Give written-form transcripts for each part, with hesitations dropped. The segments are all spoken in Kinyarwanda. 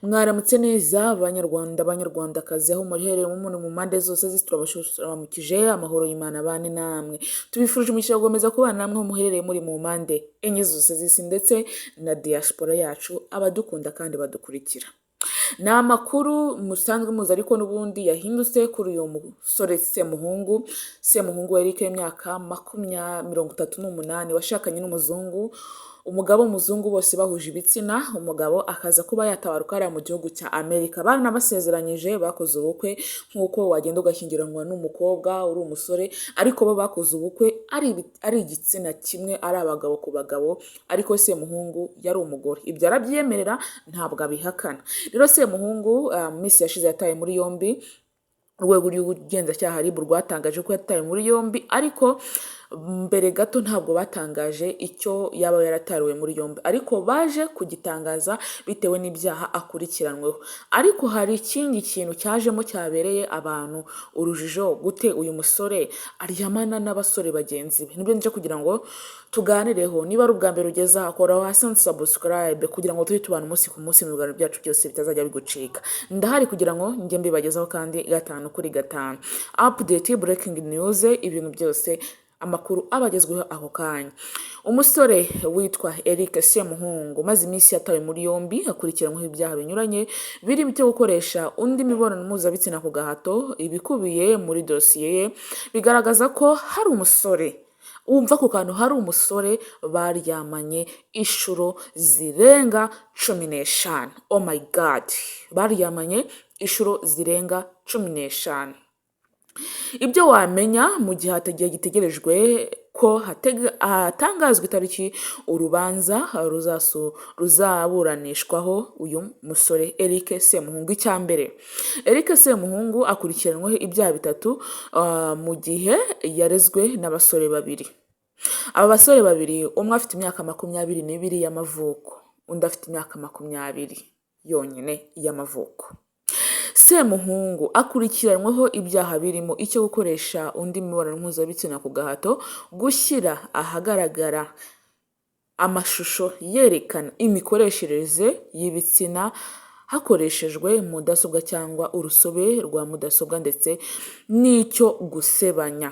Mwaramutse neza banyarwanda, banyarwandakazi, aho muherereye muri mu mpande zose z'isi, turabasuramukije. Amahoro y'Imana abane namwe. Tubifurije umugisha gukomeza kubana namwe aho muherereye muri mu mpande enye zose z'isi, ndetse na diaspora yacu, abadukunda kandi badukurikira. Ni amakuru musanzwe muzi, ariko n'ubundi yahindutse kuri uyu musore Semuhungu, Semuhungu Eric w'imyaka 38, washakanye n'umuzungu, umugabo w'umuzungu, bose bahuje ibitsina. Umugabo akaza kuba yatabaruka hariya mu gihugu cya Amerika. Baranabasezeranyije, bakoze ubukwe nk'uko wagenda ugashyingiranwa n'umukobwa uri umusore, ariko bo bakoze ubukwe ari igitsina kimwe, ari abagabo ku bagabo, ariko Semuhungu yari umugore. Ibyo arabyemerera, ntabwo abihakana. Rero Semuhungu mu minsi yashize yatawe muri yombi. Urwego rw'ubugenzacyaha RIB rwatangaje ko yatawe muri yombi, ariko mbere gato ntabwo batangaje icyo yaba yaratariwe muri yombi, ariko baje kugitangaza bitewe n'ibyaha akurikiranweho. Ariko hari ikindi kintu cyajemo cyabereye abantu urujijo: gute uyu musore aryamana n'abasore bagenzi be? Nibyo nje kugira ngo tuganireho. Niba ari ubwa mbere ugeze aha, koraho hasi subscribe kugira ngo tujye tubana umunsi ku munsi mu biganiro byacu byose, bitazajya bigucika. Ndahari kugira ngo njye mbibagezaho kandi gatanu kuri gatanu, update, breaking news, ibintu byose, amakuru aba agezweho ako kanya. Umusore witwa Eric Semuhungu umaze iminsi yatawe muri yombi, akurikiranyweho ibyaha binyuranye birimo icyo gukoresha undi mibonano mpuzabitsina ku gahato. Ibikubiye muri dosiye ye bigaragaza ko hari umusore, wumva ku kantu, hari umusore baryamanye inshuro zirenga 15. Oh my God! Baryamanye inshuro zirenga 15. Ibyo wamenya mu gihe hatagiye gitegerejwe ko hatangazwa itariki urubanza ruzaburanishwaho uyu musore Eric Semuhungu. Icya mbere, Eric Semuhungu akurikiranweho ibyaha bitatu mu gihe yarezwe n'abasore babiri. Aba basore babiri, umwe afite imyaka 22 y'amavuko, undi afite imyaka 20 yonyine y'amavuko. Semuhungu akurikiranyweho ibyaha birimo icyo gukoresha undi mibonano mpuzabitsina ku gahato, gushyira ahagaragara amashusho yerekana imikoreshereze y'ibitsina hakoreshejwe mudasobwa cyangwa urusobe rwa mudasobwa, ndetse n'icyo gusebanya.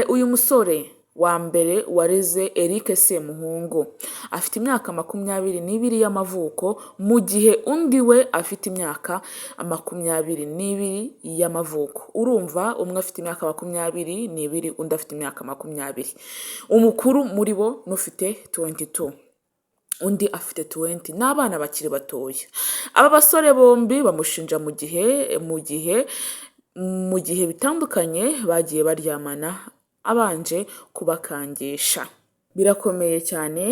Uyu musore wa mbere wareze Eric Semuhungu afite imyaka 22 y'amavuko, mu gihe undi we afite imyaka 22 y'amavuko. Urumva, umwe afite imyaka 22, undi afite imyaka 20. Umukuru muri bo n'ufite 22, undi afite 20. Ni abana bakiri batoya. Aba basore bombi bamushinja mu gihe bitandukanye bagiye baryamana abanje kubakangisha. Birakomeye cyane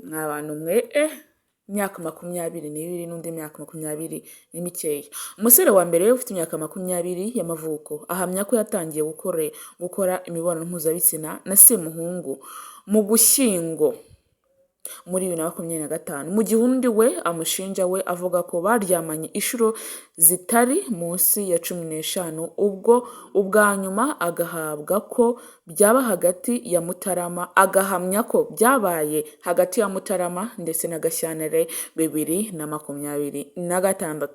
mwa bantu mwe. Imyaka 22 n'undi myaka 20 ni mikeya. Umusore wa mbere ufite imyaka 20 y'amavuko ahamya ko yatangiye gukora imibonano mpuzabitsina na Semuhungu mu Gushyingo muri 2025, mu gihe undi we amushinja we avuga ko baryamanye inshuro zitari munsi ya 15, ubwo ubwa nyuma agahabwa ko byaba hagati ya Mutarama, agahamya ko byabaye hagati ya Mutarama ndetse na Gashyantare 2026.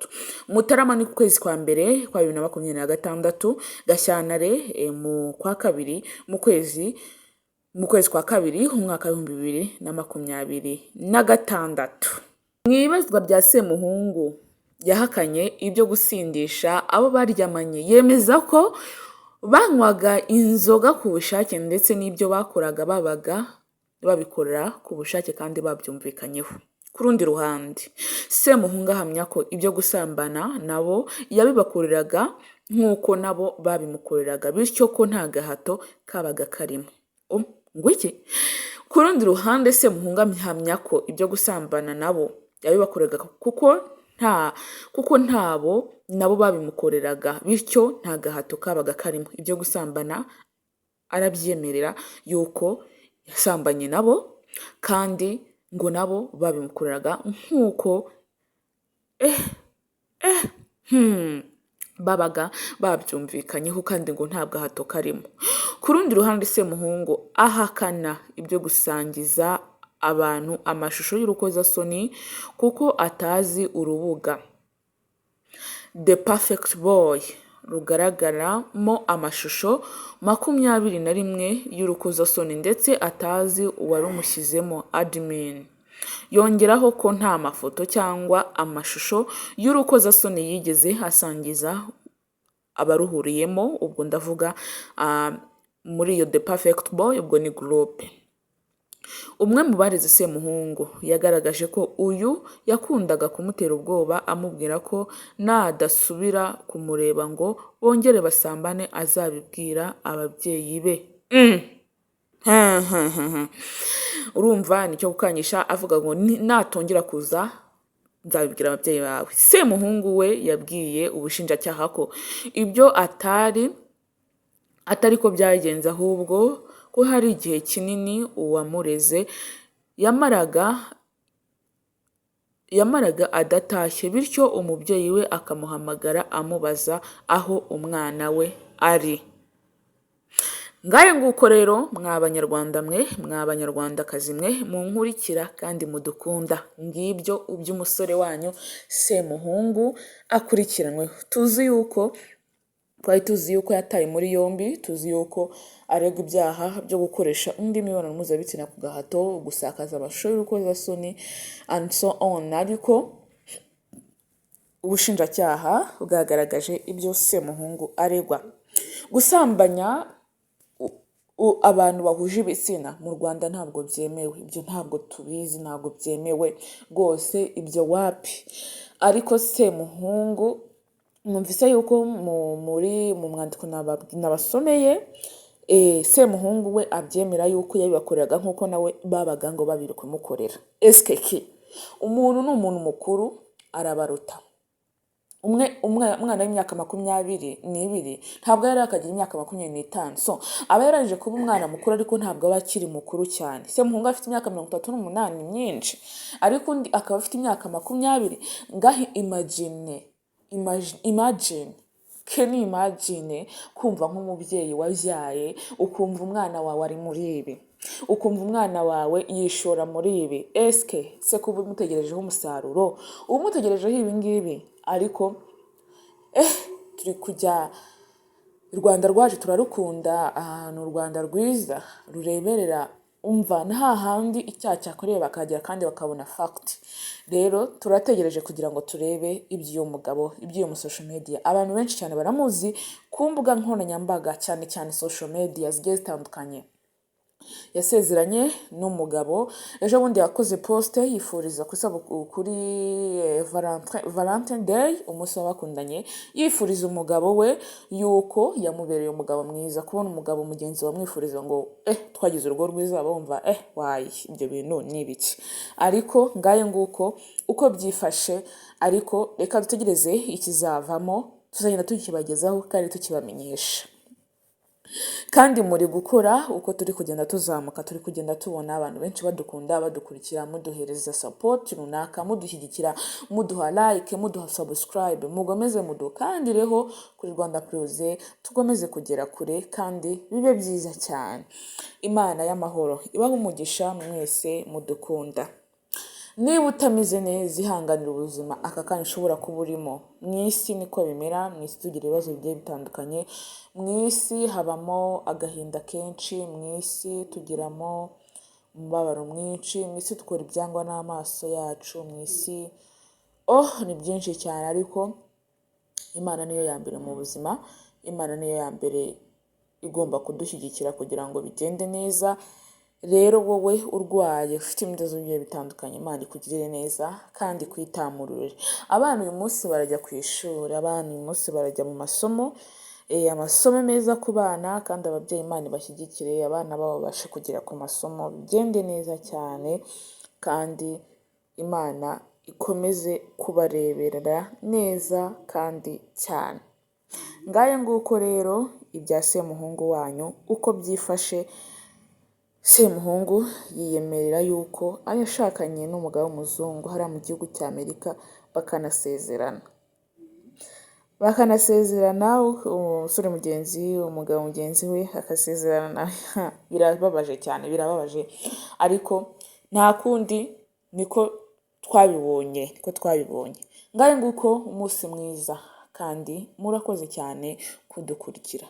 Mutarama ni ku kwezi kwa mbere kwa 2026, Gashyantare mu kwa kabiri, mu kwezi kwa kabiri umwaka w'2026. Mu ibazwa rya Semuhungu yahakanye ibyo gusindisha abo baryamanye, yemeza ko banywaga inzoga ku bushake, ndetse n'ibyo bakoraga babaga babikorera ku bushake kandi babyumvikanyeho. Ku rundi ruhande, Semuhungu ahamya ko ibyo gusambana nabo yabibakoreraga nk'uko nabo babimukoreraga, bityo ko nta gahato kabaga karimo. Ngo iki? Ku rundi ruhande, Semuhungu ahamya ko ibyo gusambana nabo yabibakoreraga kuko ntabo nabo babimukoreraga, bityo nta gahato kabaga karimo. Ibyo gusambana arabyemerera yuko yasambanye nabo, kandi ngo nabo babimukoreraga nk'uko babaga babyumvikanyeho, kandi ngo nta gahato karimo. Ku rundi ruhande, Semuhungu ahakana ibyo gusangiza abantu amashusho y'urukozasoni kuko atazi urubuga The Perfect Boy rugaragaramo amashusho 21 y'urukozasoni ndetse atazi uwarumushyizemo, admin. Yongeraho ko nta mafoto cyangwa amashusho y'urukozasoni yigeze asangiza abaruhuriyemo, ubwo ndavuga muri iyo The Perfect Boy, ubwo ni groupe. Umwe mu bareze Semuhungu yagaragaje ko uyu yakundaga kumutera ubwoba amubwira ko nadasubira kumureba ngo bongere basambane azabibwira ababyeyi be. Urumva nicyo gukanyisha avuga ngo natongera kuza nzabibwira ababyeyi bawe. Semuhungu we yabwiye ubushinjacyaha ko ibyo atari ko byagenze, ahubwo ko hari igihe kinini uwamureze yamaraga adatashye, bityo umubyeyi we akamuhamagara amubaza aho umwana we ari. Ngahe nguko rero, mwa Banyarwanda mwe, mwa Banyarwandakazi mwe munkurikira kandi mudukunda, ngibyo iby'umusore wanyu Semuhungu akurikiranyweho. Tuzi yuko twari tuzi yuko yataye muri yombi, tuzi yuko aregwa ibyaha byo gukoresha undi mibonano mpuzabitsina ku gahato, gusakaza amashusho y'urukozasoni and so on, ariko ubushinjacyaha bwagaragaje ibyo Semuhungu aregwa. Gusambanya abantu bahuje ibitsina mu Rwanda ntabwo byemewe, ibyo ntabwo tubizi, ntabwo byemewe rwose, ibyo wapi. Ariko Semuhungu mwumvise yuko mu mwandiko nabasomeye, Semuhungu we abyemera yuko yabibakoreraga nk'uko nawe babaga ngo babiri kumukorera. Esike ki umuntu ni umuntu mukuru arabaruta. Umwe umwana w'imyaka 22 ntabwo yari yakagira imyaka 25, so aba yarangije kuba umwana mukuru, ariko ntabwo aba akiri mukuru cyane. Semuhungu afite imyaka 38, ni myinshi, ariko undi akaba afite imyaka 20. Ngaho imagine, can you imagine kumva nk'umubyeyi wabyaye, ukumva umwana wawe ari muri ibi, ukumva umwana wawe yishora muri ibi? Esike se kuba umutegerejeho umusaruro, uba umutegerejeho ibi ngibi? Ariko turi kujya, u Rwanda rwacu turarukunda, ahantu u Rwanda rwiza rureberera, umva na hahandi icyaha cyakorewe bakahagera kandi bakabona fact. Rero turategereje kugira ngo turebe iby'uyu mugabo, iby'uyu mu social media. Abantu benshi cyane baramuzi ku mbuga nkoranyambaga, cyane cyane social media zigiye zitandukanye. Yasezeranye n'umugabo ejo bundi, yakoze post yifuriza kuri Valentine Day, umunsi w'abakundanye, yifuriza umugabo we yuko yamubereye umugabo mwiza. Kubona umugabo mugenzi wamwifuriza ngo twagize urugo rwiza, bumva wayi ibyo bintu ni ibiki? Ariko ngayo nguko uko byifashe, ariko reka dutegereze ikizavamo, tuzagenda tukibagezaho kandi tukibamenyesha. Kandi muri gukora uko turi kugenda tuzamuka, turi kugenda tubona abantu benshi badukunda, badukurikira, muduhereza support runaka, mudushyigikira, muduha like, muduha subscribe. Mugomeze mudukandireho kuri Rwanda Plus, tugomeze kugera kure kandi bibe byiza cyane. Imana y'amahoro ibahe umugisha mwese mudukunda. Niba utameze neza, ihanganira ubuzima aka kanya ushobora kuba urimo. Mu isi niko bimera, mu isi tugira ibibazo bigiye bitandukanye, mu isi habamo agahinda kenshi, mu isi tugiramo umubabaro mwinshi, mu isi dukora ibyangwa n'amaso yacu, mu isi oh ni byinshi cyane, ariko Imana niyo ya mbere mu buzima, Imana niyo ya mbere igomba kudushyigikira kugira ngo bigende neza. Rero wowe urwaye, ufite ibibazo bigiye bitandukanye, Imana ikugirire neza kandi ikwitamurure. Abana uyu munsi barajya ku ishuri, abana uyu munsi barajya mu masomo, amasomo meza ku bana, kandi ababyeyi Imana ibashyigikire, abana babo babashe kugera ku masomo bigende neza cyane, kandi Imana ikomeze kubareberera neza kandi cyane. Ngayo nguko rero ibya Semuhungu wanyu uko byifashe. Semuhungu yiyemerera yuko yashakanye n'umugabo w'umuzungu hariya mu gihugu cya Amerika, bakanasezerana, umusore mugenzi, umugabo mugenzi we akasezerana. Birababaje cyane, birababaje, ariko Nta kundi, niko twabibonye, niko twabibonye. Ngahe nguko, umunsi mwiza kandi murakoze cyane kudukurikira.